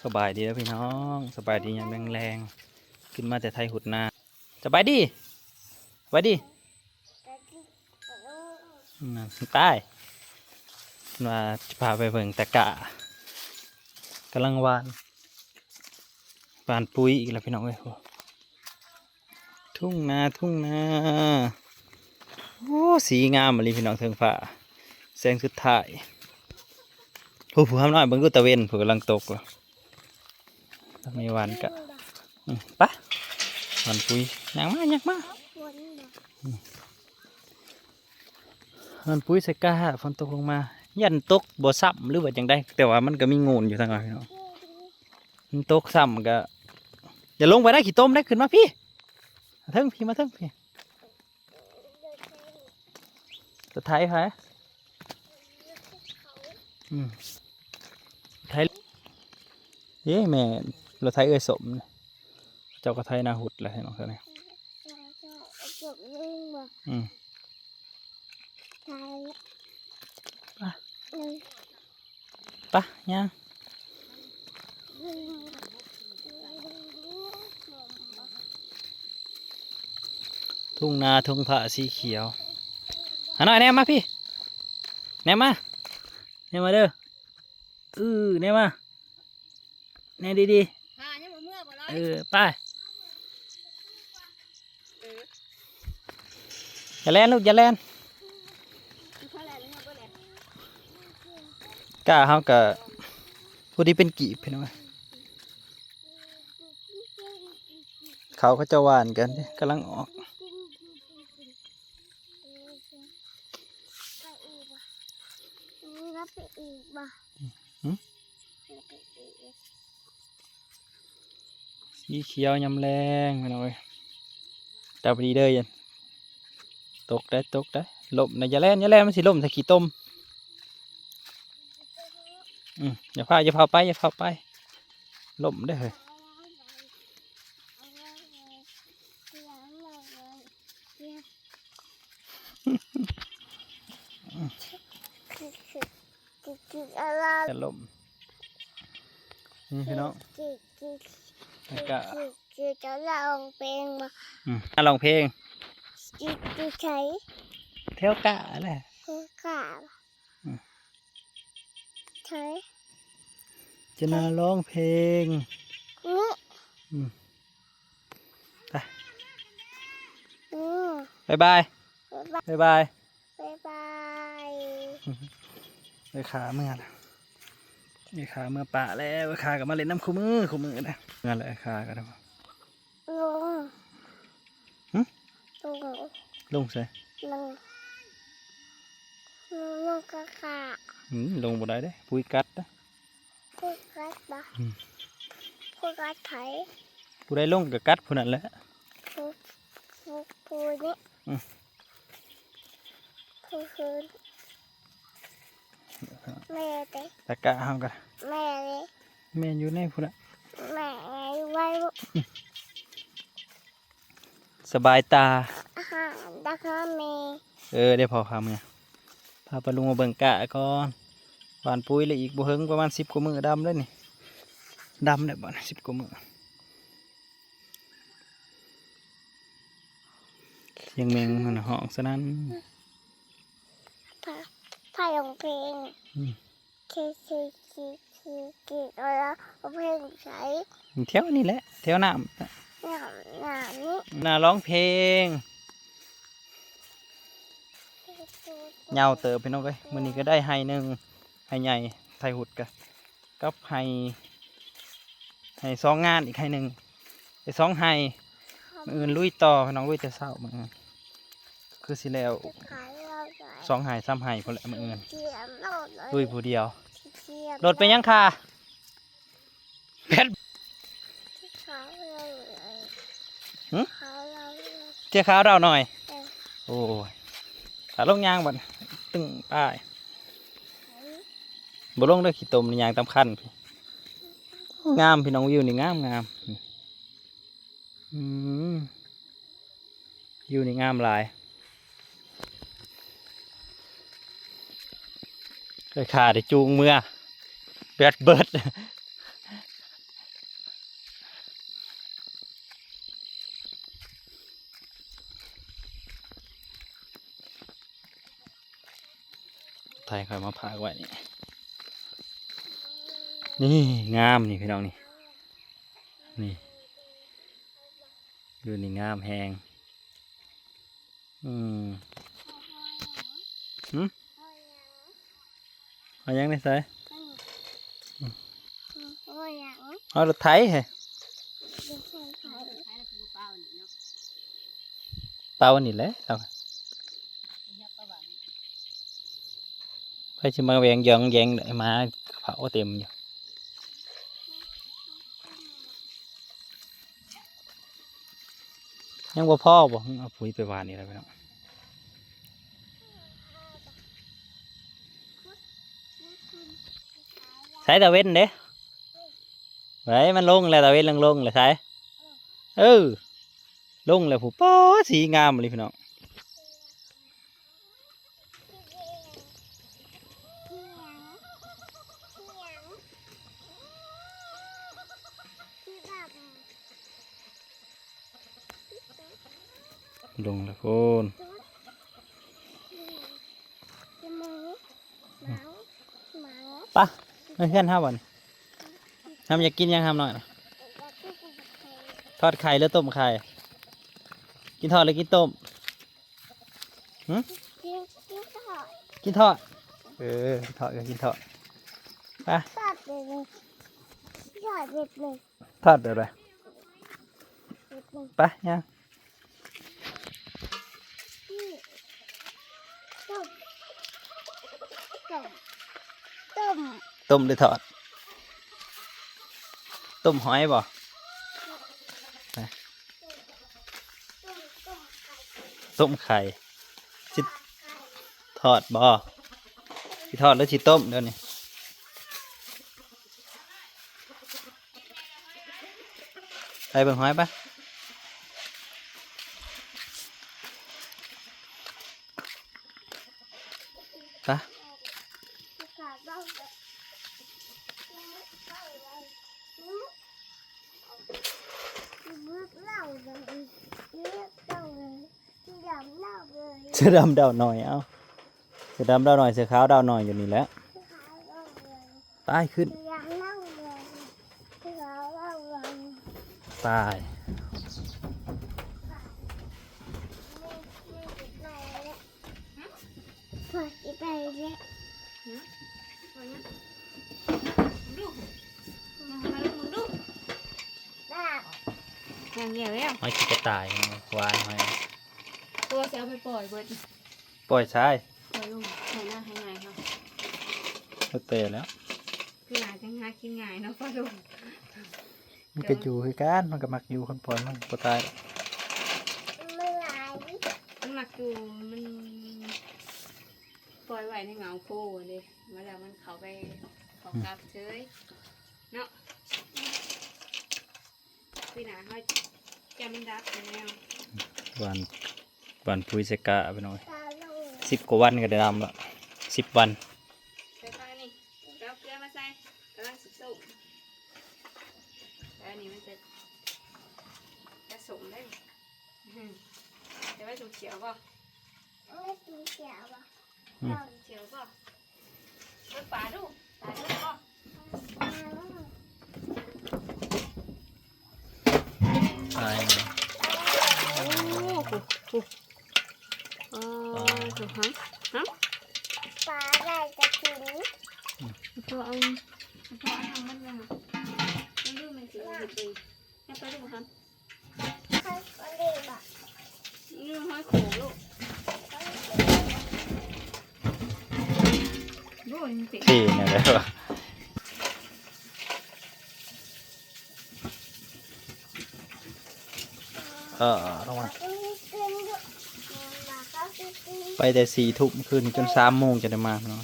ສະບາຍດີເດີພີ່ນ້ອງ ສະບາຍດີຍາມແລງໆ ຂຶ້ນມາແຕ່ໄຖຫຸດນາ. ສະບາຍດີ ສະບາຍດີ. ອືມ ຕາຍ ວ່າຈະພາໄປເບິ່ງຕະກະ ກຳລັງຫວ່ານ ຫວ່ານປຸ໋ຍອີກແລ້ວພີ່ນ້ອງເອີຍ. ທົ່ງນາ ທົ່ງນາ ໂອ້ ສີງາມອີ່ຫຼີພີ່ນ້ອງ ເທິງຟ້າ ແສງສຸດທ້າຍ. ໂອ້ ຜູ້ຫາມນ້ອຍ ເບິ່ງດູຕາເວັນ ຜູ້ກຳລັງຕົກ ມີຫວ່ານກະ ອືມ ໄປ ຫວ່ານປຸ໋ຍ ຍ່າງມາ ຍ່າງມາ ຫວ່ານປຸ໋ຍໃສ່ກ້າ ຝົນຕົກລົງມາ ຢ້ານຕົກບໍ່ຊ້ຳ ຫຼືວ່າຈັ່ງໃດ ແຕ່ວ່າມັນກະມີໂງນຢູ່ທາງຫຼັງເນາະ. ມັນຕົກຊ້ຳກະ ຢ່າລົງໄປນະ ຂີ້ຕົມເດ້ ຂຶ້ນມາພີ້ ມາເທິງພີ້ ມາເທິງພີ້. ລົດໄຖໃຜ? ອືມ ໄຖ ເອີ ແມ່ນ ລົດໄຖເອື້ອຍສົມ ເຈົ້າກະໄຖນາຫຸດແຫຼະເນາະ. ອືມ ໄປ ໄປ ຍ່າງ ທົ່ງນາທົ່ງພະສີຂຽວ. ຫາໜ້ອຍ ແນມມາພີ້ ແນມມາ ແນມມາເດີ ອື ແນມມາ ແນມດີໆ ຫາຍັງບໍ່ເມືອບໍ່ລອຍ ເອີ ໄປ ເອີ ຢ່າແລ່ນລູກ ຢ່າແລ່ນ. ກ້າເຮົາກະພໍດີເປັນກີບພີ່ນ້ອງ ເຂົາເຂົາເຈົ້າຫວ່ານກັນເດ້ ກຳລັງອອກ. ໄປອີກບໍ່? ໄປອີກບໍ່? ຫຶ? ໄປອີກ ສີຂຽວຍາມແລງພີ່ນ້ອງເອີຍ. ແຕ່ພໍດີເດີ ຕົກໄດ໋ ຕົກໄດ໋ ລົ້ມນະ ຢ່າແລ່ນ ຢ່າແລ່ນ ມັນຊິລົ້ມໃສ່ຂີ້ຕົມ. ອືມ ຢ່າພາວ ຢ່າພາວໄປ ຢ່າພາວໄປ ລົ້ມເດີເຮີ້ຍ. ຈະລົ້ມ ນີ້ພີ່ນ້ອງ ແລ້ວກະ ຈະຮ້ອງເພງບໍ່? ອືມ ຮ້ອງເພງ ຢູ່ໃສ? ແຖວກ້າແຫຼະ ແຖວກ້າ ອືມ ໃສ? ຈະນາຮ້ອງເພງ ນີ້ ອືມ ໄປ ອືມ ບາຍບາຍ ບາຍບາຍ ບາຍບາຍ ເອື້ອຍຄາເມືອແລ້ວ ເອື້ອຍຄາເມືອປ່າແລ້ວ ເອື້ອຍຄາກະມາຫຼິ້ນນຳຄູ່ມື້ ຄູ່ມື້ນະ ເມືອແລ້ວເອື້ອຍຄາກະໄດ້ ລົງ ຫຶ? ລົງ ລົງໃສ? ລົງ ລົງກະກະ ອືມ ລົງບໍ່ໄດ້ເດ້ ປຸ໋ຍກັດເດ້ ປຸ໋ຍກັດບໍ່? ອືມ ປຸ໋ຍກັດໃຜ? ຜູ້ໃດລົງກະກັດຜູ້ນັ້ນແຫຼະ ຜູ້ ຜູ້ ຜູ້ນີ້ ອືມ ຜູ້ຄືນ ແມ່ເດ້ ຕະກະເຮົາກະ ແມ່ເດ້ ແມ່ນຢູ່ໃນພຸ້ນລະ ແມ່ຢູ່ໄວ້ ສະບາຍຕາ ອາຫານດາກາແມ່ ເອີ ດຽວພໍ່ພາເມືອ ພາປ້າລຸງມາເບິ່ງກ້າກ່ອນ ຫວ່ານປຸ໋ຍແລ້ວ ອີກບໍ່ເຫິງ ປະມານສິບກວ່າມື້ດຳແລ້ວນີ້ ດຳແລ້ວບາດນີ້ ສິບກວ່າມື້. ສຽງແມງມັນຮ້ອງສະນັ້ນ ພາ ພາຮ້ອງເພງ ອືມ ຄິ ຄິ ຄິ ຄິ ຄິ ແລ້ວຮ້ອງເພງໃສ? ແຖວນີ້ແຫຼະ ແຖວນ້ຳ ນ້ຳ ນ້ຳນີ້ ໜ້າຮ້ອງເພງ ຍາວເຕີບພີ່ນ້ອງເອີຍ ມື້ນີ້ກະໄດ້ໄຮ່ໜຶ່ງ ໄຮ່ໃຫຍ່ ໄຖຫຸດກະ ກັບໄຮ່ ໄຮ່ສອງງານ ອີກໄຮ່ໜຶ່ງ ໄດ້ສອງໄຮ່ ມື້ອື່ນລຸຍຕໍ່ພີ່ນ້ອງ ລຸຍແຕ່ເຊົ້າມື້ອື່ນ ຄືຊິແລ້ວສອງໄຮ່ສາມໄຮ່ພຸ້ນແຫຼະມື້ອື່ນ ລຸຍຜູ້ດຽວ ລົດເປັນຫຍັງຄາ? ແພັດ ຫຶ? ເສື້ອຂາວເຮົາໜ້ອຍ ເອີ ໂອ້ຍ ຂາລົງຍ່າງບັດ ຕຶ້ງປ້າຍ ບໍ່ລົງເດີ ຂີ້ຕົມນີ້ຍ່າງຕາມຄັນພີ້ ງາມພີ່ນ້ອງ ວິວນີ້ງາມໆ ອືມ ວິວນີ້ງາມຫຼາຍ ເອື້ອຍຄາໄດ້ຈູງເມືອ ແບັດເບິດ ໃສ່ ຂ້ອຍມາຝາກໄວ້ນີ້ ນີ້ງາມນີ້ພີ່ນ້ອງນີ້ ນີ້ ຢູ່ນີ້ງາມແຮງ ອືມ ຫຶ ເອົາຫຍັງນີ້ໃສ່ ເອົາລົດໄຖໃຫ້ ເອົາອັນນີ້ແຫຼະ ໃຜຊິມາແຫວງຢອງແຢງ ໝາເຝົ້າເຕັມຢູ່ ຍັງບໍ່ພໍບໍ່? ເອົາປຸ໋ຍໄປຫວ່ານອີກແລ້ວພີ່ນ້ອງ ໃສຕາເວັນເດ້? ໄຫວ ມັນລົງແລ້ວ ຕາເວັນລົງໆ ແລ້ວໃສ ເອີ ລົງແລ້ວພຸ້ນ ປາດ ສີງາມອີ່ຫຼີພີ່ນ້ອງ ລົງແລ້ວພຸ້ນ. ປະ ມາເຮືອນເຮົາບັດນີ້ ເຮົາຢາກກິນຫຍັງ ເຮົານ້ອຍນະ? ທອດໄຂ່ ຫຼື ຕົ້ມໄຂ່? ກິນທອດ ຫຼື ກິນຕົ້ມ? ຫຶ ກິນ ກິນທອດ ກິນທອດ ເອີ ກິນທອດກໍກິນທອດ ໄປ ທອດເປັນ ທອດເປັນ ທອດແບບໃດ? ເປັນ ໄປ ຍ່າງ ອືມ ຕົ້ມ ຕົ້ມ ຕົ້ມ ຕົ້ມ ຫຼື ທອດ? ຕົ້ມຫອຍບໍ່? ຮະ ຕົ້ມ ຕົ້ມໄຂ່ ຊິທອດບໍ່? ຊິທອດ ຫຼື ຊິຕົ້ມ ດຽວນີ້? ໄປເບິ່ງຫອຍປະ ປະ ເສືອດຳດາວໜ້ອຍ ເອົາ ເສືອດຳດາວໜ້ອຍ ເສືອຂາວດາວໜ້ອຍ ຢູ່ນີ້ແຫຼະ. ຕາຍຂຶ້ນ ຕາຍ ຫອຍຊິກະຕ່າຍ ຫວານຫອຍ ຕົວຊິເອົາໄປປ່ອຍເບິດ ປ່ອຍຊາຍ ປ່ອຍລົງໄຖນາໄຖນາເຮົາ ແລ້ວແຕ່ແລ້ວ ຄືໜ້າຈັ່ງຫາກິນງ່າຍເນາະ ປ່ອຍລົງ ມັນກໍຢູ່ຄືກັນ ມັນກໍມັກຢູ່ ຄັນປ່ອຍມັນບໍ່ຕາຍ ມັນມັກຢູ່ ມັນປ່ອຍໄວ້ໃນເຫງົ້າໂພເດ້ ມາແລ້ວມັນເຂົ້າໄປ ເຂົ້າກັບເຊີຍເນາະ ປີໜ້າເຮົາຈະມັນດັບແລ້ວ ຫວ່ານ ຫວ່ານປຸ໋ຍໃສ່ກະ ພີ່ນ້ອງເອີຍ ສິບກວ່າວັນກໍໄດ້ດຳລະ ສິບວັນ ໃສ່ປານີ້ ເອົາເກືອມາໃສ່ ກຳລັງຊິສົ້ມ ແຕ່ອັນນີ້ມັນຈະ ຈະສົ້ມໄດ໋ ອືມ ແຕ່ວ່າສຸກຂຽວບໍ່? ອືມ ຂຽວບໍ່? ເບິ່ງປາດູ ປາດູບໍ່? ຕາຍແລ້ວ ໂອ້ໂຫ ໂອ້ໂຫ ໂອ້ໂຫ ຫຳ ຫຳ ປາໄດ້ກະກິນ ອືມ ເພາະເອົາ ເພາະເອົາຫຍັງມັນນະ ມັນດູມັນຊິເອົາໄປ ຍັງໄປດູຫຳ ນີ້ຫອຍໂຂງລູກ ໂອ້ຍ ມັນເປັນ ເທ່ແນວໃດວະ ເອີ ລົງມາ ໄປແຕ່ສີ່ທຸ່ມຄືນນີ້ ຈົນສາມໂມງຈັ່ງໄດ້ມາເນາະ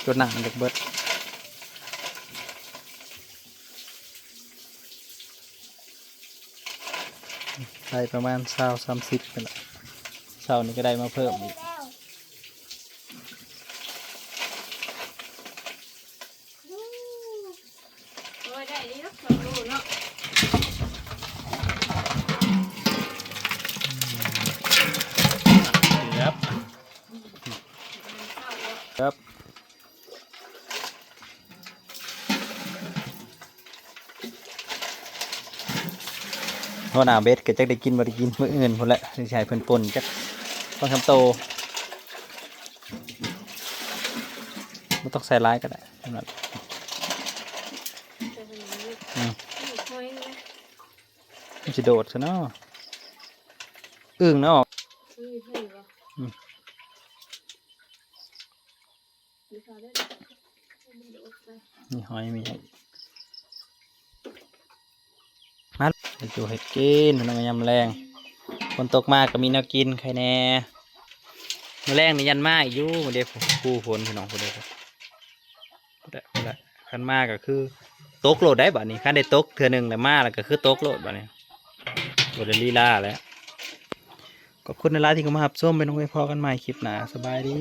ຈົນໜັງຢາກເບິດ. ໄດ້ປະມານຊາວສາມສິບນີ້ແຫຼະ ເຊົ້ານີ້ກໍໄດ້ມາເພີ່ມອີກ ໂອ້ຍ ໄດ້ຢູ່ດອກສອງໂລເນາະ ເກືອບ ເກືອບ. ຫົວໜ້າເບັດກໍຈັກໄດ້ກິນບໍ່ໄດ້ກິນ ມື້ອື່ນພຸ້ນແຫຼະ ຊິໃຫ້ເພິ່ນປົ່ນຈັກສອງສາມໂຕ ບໍ່ຕ້ອງໃສ່ຫຼາຍກໍໄດ້ ເທົ່ານັ້ນ. ອືມ ມັນຊິໂດດຊະເນາະ ອຶ່ງເນາະ. ອືມ ນີ້ຫອຍມີຫຍັງ ມາ ເຮັດຢູ່ເຮັດກິນ ພີ່ນ້ອງ ຍາມແລງ ຝົນຕົກມາກໍມີແນວກິນ ໃຄແດ່. ມື້ແລງນີ້ຢ້ານມາອີກຢູ່ ເດ້ ຜູ້ຝົນ ພີ່ນ້ອງ ຜູ້ໃດ ຜູ້ໃດ ຜູ້ໃດ ຄັນມາກໍຄືຕົກໂລດໄດ໋ບາດນີ້ ຄັນໄດ້ຕົກເທື່ອໜຶ່ງແລ້ວ ມາແລ້ວກໍຄືຕົກໂລດບາດນີ້ ບໍ່ໄດ້ລີລາແລ້ວ. ຂອບຄຸນຫຼາຍໆທີ່ເຂົ້າມາຮັບຊົມ ພີ່ນ້ອງເອີຍ ພໍ້ກັນໃໝ່ຄລິບໜ້າ ສະບາຍດີ.